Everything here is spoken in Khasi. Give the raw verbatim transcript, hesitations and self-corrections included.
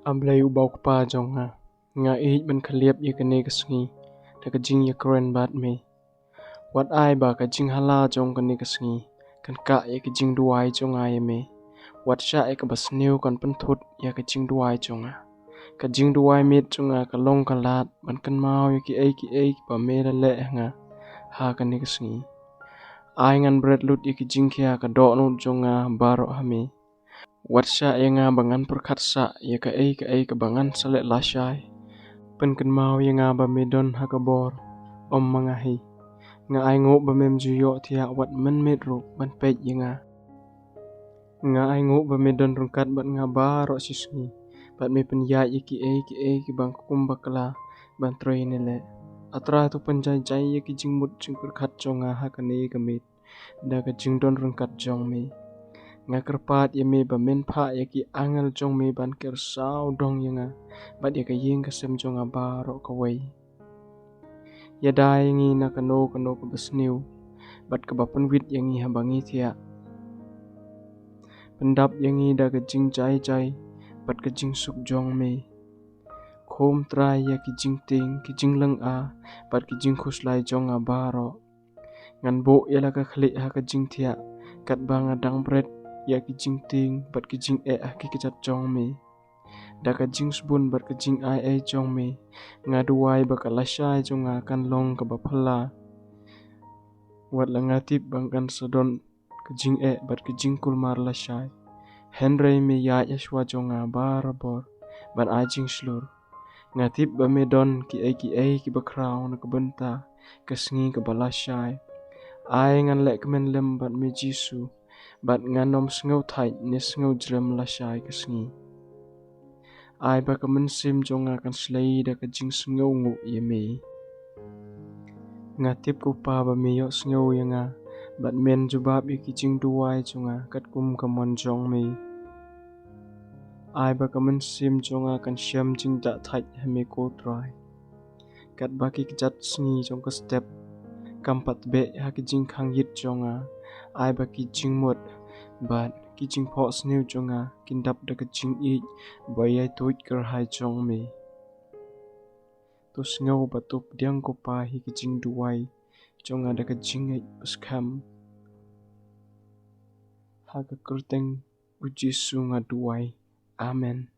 A Blei uba u Kpa jong nga, nga ïeit ban khyllap ïa kane ka sngi da ka jingïakren bad me. Wat ai ba ka jinghala jong kane ka sngi kan kah ïa ka jingduwai jong nga ïa me. Wat shah ïa kaba sniew kan pynthut ïa ka jingduwai jong nga. Ka jingduwai miet jong nga ka long ka lad ban kynmaw ïa kiei kiei kiba me la leh ha nga ha kane ka sngi. Ai ngan bret lut ïa ka jingkhia ka dohnud jong nga baroh ha me. Wat shah ïa nga ba ngan pyrkhat sah ïa kaei kaei kaba ngan sa leh lashai. Pynkynmaw ïa nga ba me don ha ka bor, ym ma nga hi. Nga ainguh ba mem ju ïohthiah wat mynmiet ruh ban peit ïa nga. Nga ainguh ba me don ryngkat bad nga baroh shi sngi, bad me pynïaid ïa kiei kiei kiba nga kum bakla ban trei ne leh. A Trai, to pynjai jai ïa ki jingmut jingpyrkhat jong nga ha kane ka miet da ka jingdon ryngkat jong me. Nga kyrpad ïa me ba men phah ïa ki angel jong me ban kyrsiew dong ïa nga bad ïa ka ïing ka sem jong nga baroh kawei. Ïada ïa ngi na kano kano kaba sniew bad kaba pynwit ïa ngi haba ngi thiah. Pyndap ïa ngi da ka jingjai jai bad ka jingsuk jong me. Khum Trai ïa ki jingtieng, ki jinglynga bad ki jingkhuslai jong nga baroh. Ngan buh ïa la ka khlieh ha ka jingthiah katba nga dang bret ïa ki jingtieng bad ki jingeh ha ki kjat jong me. Da ka jingsbun bad ka jingai ei jong me, nga duwai ba ka lashai jong nga kan long kaba phylla. Wat la nga tip ba ngan sa don ka jingeh bad ka jingkulmar lashai, hynrei me ïaid shuwa jong nga barabor ban ai jingshlur. Nga tip ba me don kiei kiei kiba khraw na ka bynta ka sngi kaba lashai. Ai ngan leh kmen lem bad me Jisu, bad ngan ym sngew thait ne sngew jrem lashai ka sngi. Ai ba ka mynsiem jong nga kan slei da ka jingsngewnguh ïa me. Nga tip ko Pa ba me ïohsngew ïa nga bad men jubab ïa ki jingduwai jong nga katkum ka mon jong me. Ai ba ka mynsiem jong nga kan shem jingdahthait ha me ko Trai. Katba ki kjat sngi jong ka step kam pat beh ha ki jingkhang ïit jong nga, ai ba ki jingmut bad ki jingphohsniew jong nga kin dap da ka jingïeit ba ïai tuid kyrhai jong me. To sngew bad to pdiang ko Pa ïa ki jingduwai jong nga da ka jingngeit ba skhem. Ha ka kyrteng u Jisu nga duwai. Amen.